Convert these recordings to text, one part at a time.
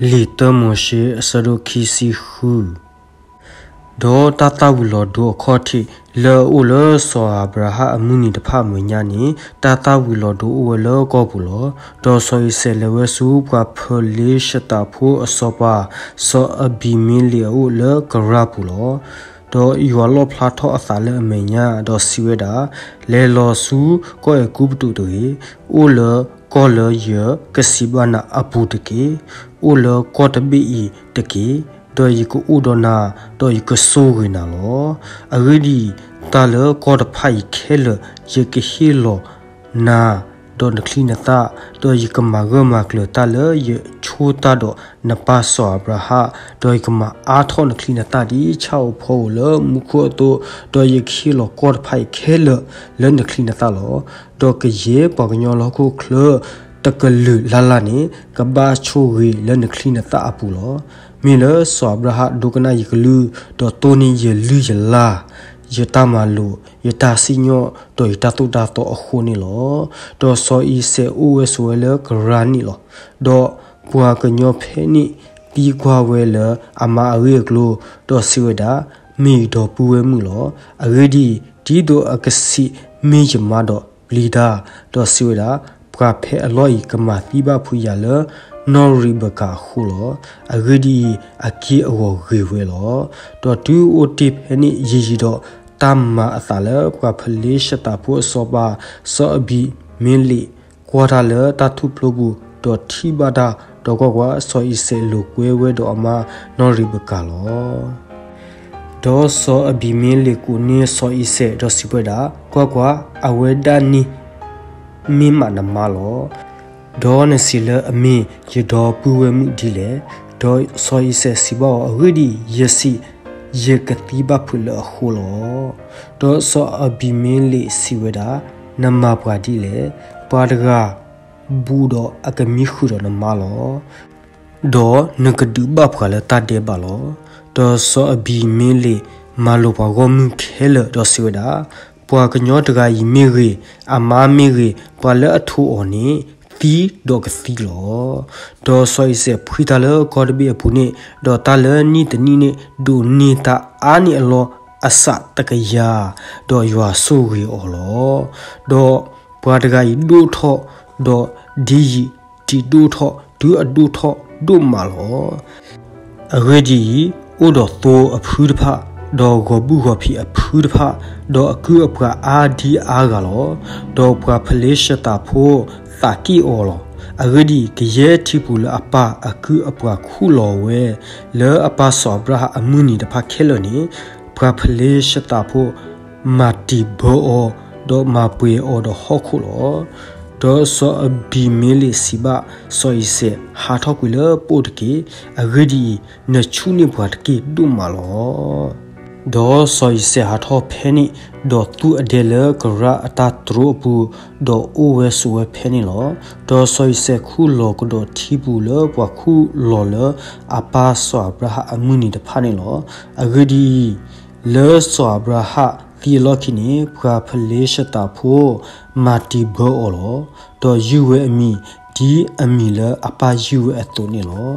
လံာ်တၢမိၤၡ့ အဆၢဒိၣ်ခံဆံဃု. ဒီးတၢ်သၣ်ဝံၤလီၤဒိအခီၣ်ထံး လၢအအိၣ်လၢစီၤအၤဘြၤဟၣ်အမုၢ်နံၤတဖၣ်အမဲာ်ညါန့ၣ်, တၢ်သၣ်ဝံၤလီၤဒိအိၣ်ဝဲလၢကီၢ်ပူၤလီၤ. ဒီးစီၤအံၤစဲးလဲၤဝဲဆူပှၤဖလ့ၡသးဖိအစီၤပၤ စီၤအဘံၤမ့လ့းအအိၣ်လၢကရၢ်ပူၤလီၤ. ဒီးယွၤလီၣ်ဖျါထီၣ်အသးလၢအမဲာ်ညါ, ဒီးစံးဝဲဒၣ်, လဲၤလီၤဆူကီၢ်အဲၤကူပတူးတဂ့ၤ. အိၣ်လၢကီၢ်လၢယကစံးဘၣ်နၤအပူၤတက့ၢ်. အိၣ်လၢကီၢ်တဘ့ၣ်အံၤတက့ၢ်. ဒီးယကအိၣ်ဒီးနၤ, ဒီးယကဆိၣ်ဂ့ၤနၤလီၤ. အဂ့ၢ်ဒ်အံၤ, တၢ်လၢကီၢ်တဖၣ်အံၤခဲလၢာ် ယကဟ့ၣ်လီၤနၤ ဒီးနချံနသၣ်, ဒီးယကမၤဂၢၢ်မၤကျၢၤတၢ်လၢယဆိၣ်တၢ်ဒီးနပၢ်စီၤအၤဘြၤဟၣ်, ဒီးယကမၤအါထီၣ်နချံနသၣ်ဒ်ဆၣ်ဧိၤဖီဧိၤလၢမူခိၣ်အသိး, ဒီးယကဟ့ၣ်လီၤကီၢ်တဖၣ်အံၤခဲလၢာ်လၢနချံနသၣ်လီၤ. ဒီးကယဲၢ်ပှၤကညီလၢဟီၣ်ခိၣ်ချၢ တကလုာ်လၢ်လၢ်န့ၣ် ကဘၣ်ဆိၣ်ဂ့ၤလၢနချံနသၣ်အပူၤလီၤ. မ့ၢ်လၢစီၤအၤဘြၤဟၣ်ဒိကနၣ်ယကလုၢ်, ဒီးတိၢ်န့ၢ်ယလုၢ်ယလၢ်, ယတၢ်မၤလိာ်, ယတၢ်စံၣ်ညီၣ်, ဒီးယတၢ်သိၣ်တၢ်သီအဃိန့ၣ်လီၤ. ဒီးစီၤအံၤစဲးအိၣ်ဝဲဆိးဝဲလၢကရၢ်န့ၣ်လီၤ. ဒီးပှၤကညီဖဲန့ၣ်သံကွၢ်ဝဲလၢအမါအဂ့ၢ်အကျိၤ, ဒီးစံးဝဲဒၣ်, မ့ၢ်ယဒီပုၢ်ဝဲၢ်မုၣ်လီၤ. အဂ့ၢ်ဒ်အံၤ, ဒ်သိးအကစံးမ့ၢ်ယမါဒီးပျံၤတၢ်, ဒီးစံးဝဲဒၣ်, ပှၤဖဲအလီၢ်အံၤကမၤသံဘၣ်ဖုးယၤလၢနီၣ်ရံးဘကၤအဃိလီၤ. အဂ့ၢ်ဒ်အံၤ, အက့ၢ်အဂီၤဂ့ၤဝဲလီၤ. ဒီးတုၤအိၣ်တ့ၢ်ဖဲန့ၣ်ယံာ်ယံာ်ဒီး, တၢ်မၤအသးလၢပှၤဖလ့ၡသးဖိအစီၤပၤ စီၤအဘံၤမ့လ့း ကွၢ်တၢ်လၢတၢ်ထူၣ်ဖျိပူၤ, ဒီးထံၣ်ဘၣ်တၢ်, ဒီးကွၢ်ကွၢ်, စီၤအံၤစဲးလိာ်ကွဲဝဲဒီးအမါနီၣ်ရံးဘကၤလီၤ. ဒီးစီၤအဘံၤမ့လ့းကိးန့ၢ်စီၤအံၤစဲး, ဒီးစံးဝဲဒၣ်, ကွၢ်ကွၢ်, အဝဲဒၣ်န့ၣ် မ့ၢ်မးနမါလီၤ. ဒီးနစံးလၢအမ့ၢ်ယဒီပုၢ်ဝဲၢ်မုၣ်ဒ်လဲၣ်. ဒီးစီၤအံၤစဲးစံးဘၣ်အီၤ, အဂ့ၢ်ဒ်အံၤ, ယစံး, ယကသံဘၣ်ဖုးလၢအဃိလီၤ. ဒီးစီၤအဘံၤမ့လ့းစံးဝဲဒၣ်, နမၤပှၤဒ်လဲၣ်. ပှၤတဂၤဘူးဒီးအကမံဃုာ်ဒီးနမါလီၤ. ဒီးနကဒုးဘၣ်ပှၤလၢတၢ်ဒဲးဘးလီၤ. ဒီးစီၤအဘံၤမ့လ့းမၤလိာ်ပှၤဂီၢ်မုၢ်ခဲလၢာ်, ဒီးစံးဝဲဒၣ်, ပှၤကညီတဂၤအံၤမ့ၢ်ဂ့ၤ, အမါမ့ၢ်ဂ့ၤ, ပှၤလၢအထိးအီၤန့ၣ် သံဒီးကသံလီၤ. ဒီးစီၤအံၤစဲးဖှံတၢ်လၢကီၢ်တဘ့ၣ်အပူၤန့ၣ်, ဒီးတၢ်လၢနံၣ်တနံၣ်န့ၣ် ဒိးန့ၢ်တၢ်အါန့ၢ်အလီၢ်အစးတကယၤ, ဒီးယွၤဆိၣ်ဂ့ၤအီၤလီၤ. ဒီးပှၤတဂၤအံၤဒိၣ်ထီၣ်, ဒီးဒ်ယံာ်ဒံးဒိၣ်ထီၣ်, တုၤအဒိၣ်ထီၣ်ဒိၣ်မးလီၤ. အဂ့ၢ်ဒ်အံၤ, အိၣ်ဒီးသိအဖုတဖၣ်, ဒီးဂီၤဘုၣ်ဂီၤဖံးအဖုတဖၣ်, ဒီးအကုၢ်အပှၤအါဒံအါဂၤလီၤ. ဒီးပှၤဖလ့ၡသးဖိသးက့ၣ်အီၤလီၤ. အဂ့ၢ်ဒ်အံၤ, ကယဲၢ်ထံပူၤလၢအပၢ်အကုၢ်အပှၤခူၣ်လီၤဝဲ လၢအပၢ်စီၤအၤဘြၤဟၣ်အမုၢ်နံၤတဖၣ်ခဲလၢာ်န့ၣ်, ပှၤဖလ့ၡသးဖိမၤတံာ်ဘၢအီၤ, ဒီးမၤပှဲၤအီၤဒီးဟီၣ်ခိၣ်လီၤ. ဒီးစီၤအဘံၤမ့လ့းစံးဘၣ်စီၤအံၤစဲး, ဟးထီၣ်ကွံာ်လၢပအိၣ်တက့ၢ်. အဂ့ၢ်ဒ်အံၤ, နဆူၣ်န့ၢ်ပှၤတက့ၢ်ဒိၣ်မးလီၤ. ဒီးစီၤအံၤစဲးဟးထီၣ်ဖဲန့ၣ်, ဒီးသူအဒဲလၢကရၢ်အတၢ်တြိအပူၤ, ဒီးအိၣ်ဝဲဆိးဝဲဖဲန့ၣ်လီၤ. ဒီးစီၤအံၤစဲးခူၣ်လီၤကဒီးထံပူၤလၢပှၤခူၣ်လီၤလၢအပၢ်စီၤအၤဘြၤဟၣ်အမုၢ်နံၤတဖၣ်န့ၣ်လီၤ. အဂ့ၢ်ဒ်အံၤ, လၢစီၤအၤဘြၤဟၣ်သံအလီၢ်ခံန့ၣ်, ပှၤဖလ့ၡသးဖိမၤတံာ်ဘၢအီၤလီၤ. ဒီးယုၢ်ဝဲအမံၤ, ဒ်အမံၤလၢအပၢ်ယုၢ်ဝဲအသိးန့ၣ်လီၤ.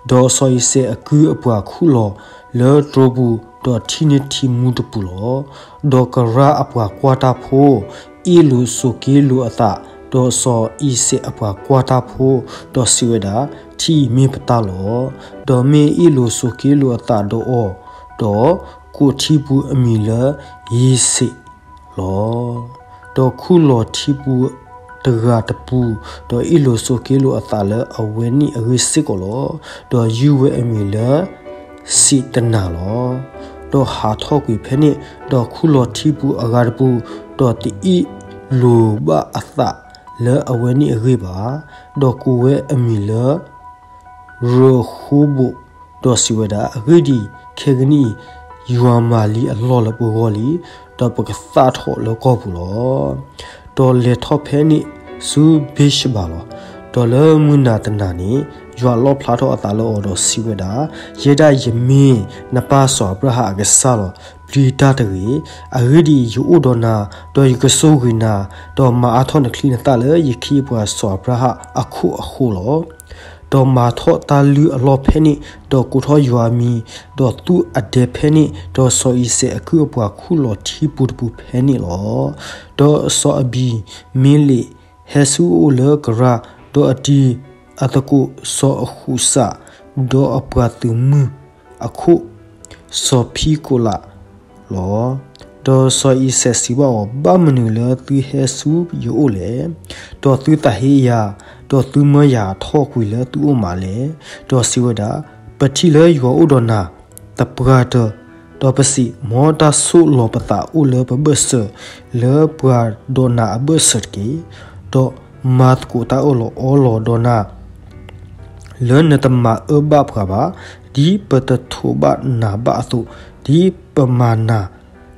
ဒီးစီၤအံၤစဲးအကုၢ်အပှၤခူၣ်လီၤလၢတြိပူၤ, ဒီးထံၣ်န့ၢ်ထံမူတပူၤလီၤ. ဒီးကရၢ်အပှၤကွၢ်တၢ်ဖိ, အ့ၣ်လိာ်ဆိးက့လိာ်အသး, ဒီးစီၤအံၤစဲးအပှၤကွၢ်တၢ်ဖိ, ဒီးစံးဝဲဒၣ်, ထံအံၤမ့ၢ်ပတၢ်လီၤ. ဒီးမ့ၢ်အ့ၣ်လိာ်ဆိးက့လိာ်အသးဒီးအီၤ, ဒီးကိးထံပူၤအမံၤလၢယ့ၤစ့း လီၤ. ဒီးခူၣ်လီၤထံပူၤတဂၤတပူၤ, ဒီးအ့ၣ်လိာ်ဆိးက့လိာ်အသးလၢအဝဲန့ၣ်အဂ့ၢ်စ့ၢ်ကီးလီၤ. ဒီးယုၢ်ဝဲအမံၤလၢစံးတနၤလီၤ. ဒီးဟးထီၣ်ကွံာ်ဖဲန့ၣ်, ဒီးခူၣ်လီၤထံပူၤအဂၤတပူၤ, ဒီးတအ့ၣ်လိာ်ဘၣ်အသးလၢအဝဲန့ၣ်အဂ့ၢ်ဘၣ်. ဒီးကိးဝဲအမံၤလၢ ရဃိဘိၣ်, ဒီးစံးဝဲဒၣ်, အဂ့ၢ်ဒ်အံၤ, ခဲကနံၣ်အံၤ, ယွၤမၤလံအလီၢ်လၢပဂီၢ်လံ, ဒီးပကသၣ်ထီၣ်လၢကီၢ်ပူၤလီၤ. ဒီးလဲၤထီၣ်ဖဲန့ၣ်ဆူဘ့းရှဘၤလီၤ. ဒီးလၢမုၢ်နၤတနၤန့ၣ်, ယွၤလီၣ်ဖျါထီၣ်အသးလၢအီၤဒီးစံးဝဲဒၣ်, ယဲဒၣ်ယမ့ၢ်နပၢ်စီၤအၤဘြၤဟၣ်အကစၢ်လီၤ. ပျံၤတၢ်တဂ့ၤ. အဂ့ၢ်ဒ်အံၤ, ယအိၣ်ဒီးနၤ, ဒီးယကဆိၣ်ဂ့ၤနၤ, ဒီးမၤအါထီၣ်နချံနသၣ်လၢယခ့ယပှၤစီၤအၤဘြၤဟၣ်အခိၣ်အဃိလီၤ. ဒီးမၤထီၣ်တၢ်လုၢ်အလီၢ်ဖဲန့ၣ်, ဒီးကိးထီၣ်ယွၤအမံၤ, ဒီးသူၣ်အဒဲဖဲန့ၣ်, ဒီးစီၤအံၤစဲးအကုၢ်အပှၤခူၣ်လီၤထံပူၤတပူၤဖဲန့ၣ်လီၤ. ဒီးစီၤအဘံၤမ့လ့းဟဲဆူအအိၣ်လၢကရၢ်, ဒီးအတံၤအသကိးစီၤအဃူးစး, ဒီးအပှၤသုးမုၢ်အခိၣ် စီၤဖံကိးလးလီၤ. ဒီးစီၤအံၤစဲးစံးဘၣ်အီၤ, ဘၣ်မနုၤလၢသုဟဲဆူယအိၣ်လဲၣ်. ဒီးသုသးဟ့ယၤ, ဒီးသုမၢယၤထီၣ်ကွံာ်လၢသုအိၣ်မးလဲၣ်. ဒီးစံးဝဲဒၣ်, ပထံၣ်လၢယွၤအိၣ်ဒီးနၤ သပှၢ်တၢၢ်, ဒီးပစံး, မ်တၢ်ဆိၣ်လီၤပသးအိၣ်လၢပဘၢၣ်စၢၤ လၢပှၤဒီးနၤအဘၢၣ်စၢၤတက့ၢ်. ဒီးမၤသကိးတၢ်အၢၣ်လီၤအီလီၤဒီးနၤ လၢနတမၤအၢဘၣ်ပှၤဘၣ်, ဒ်ပတထိးဘၣ်နၤဘၣ်အသိး, ဒ်ပမၤနၤ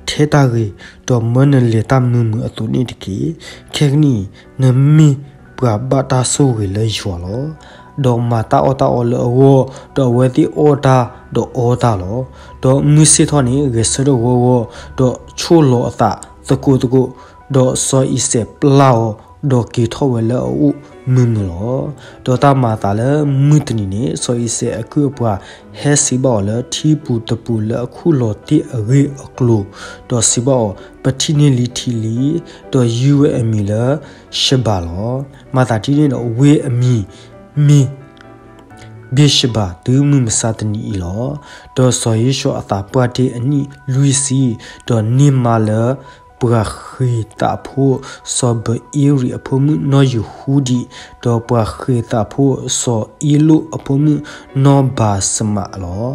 ထဲတၢ်ဂ့ၤ, ဒီးမၢနလဲၤတၢ်မုာ်မုာ်အသိးန့ၣ်တက့ၢ်. ခဲကနံၣ်အံၤ နမ့ၢ်ပှၤဘၣ်တၢ်ဆိၣ်ဂ့ၤလၢယွၤလီၤ. ဒီးမၤတၢ်အီၣ်တၢ်အီလၢအဂီၢ်, ဒီးအဝဲသ့ၣ်အီၣ်တၢ်ဒီးအီတၢ်လီၤ. ဒီးမုၢ်ဆ့ၣ်ထီၣ်န့ၣ် ဂဲၤဆၢထၢၣ်ဂီၤဂီၤ, ဒီးဆိၣ်လီၤအသးသကိးသကိး, ဒီးစီၤအံၤစဲးပျၢ်အီၤ, ဒီးက့ၤထီၣ်ဝဲလၢအအိၣ်မုာ်မုာ်လီၤ. ဒီးတၢ်မၤအသးလၢမုၢ်တနံၤန့ၣ် စီၤအံၤစဲးအကုၢ်အပှၤဟဲစံးဘၣ်အီၤလၢထံပူၤတပူၤလၢအခူၣ်လီၤတ့ၢ်အဂ့ၢ်အကျိၤ, ဒီးစံးဘၣ်အီၤ, ပထံၣ်န့ၢ်လံထံလံ, ဒီးယုၢ်ဝဲအမံၤလၢ ရှဘၤလီၤ. မၤသးဒ်န့ၣ်ဒီး ဝ့ၢ်အမံၤမ့ၢ် ဘ့ၣ်ရှဘၤ တုၤမုၢ်မဆါတနံၤအံၤလီၤ. ဒီးစီၤယိၤၡူအသးပှၢ်တ့ၢ်အနံၣ်လွံၢ်ဆံ, ဒီးန့ၢ်မါလၢပှၤဃ့ၤသးဖိစီၤဘအ့ရံးအဖိမုၣ်နီၢ်ယဟူဒံး, ဒီးပှၤဃ့ၤသးဖိစီၤအ့လိၣ်အဖိမုၣ်နီၢ်ဘၤစမးလီၤ.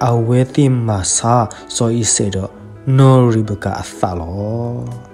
အဝဲသ့ၣ်မၤဆါစီၤအံၤစဲးဒီးနီၢ်ရံးဘကၤအသးလီၤ.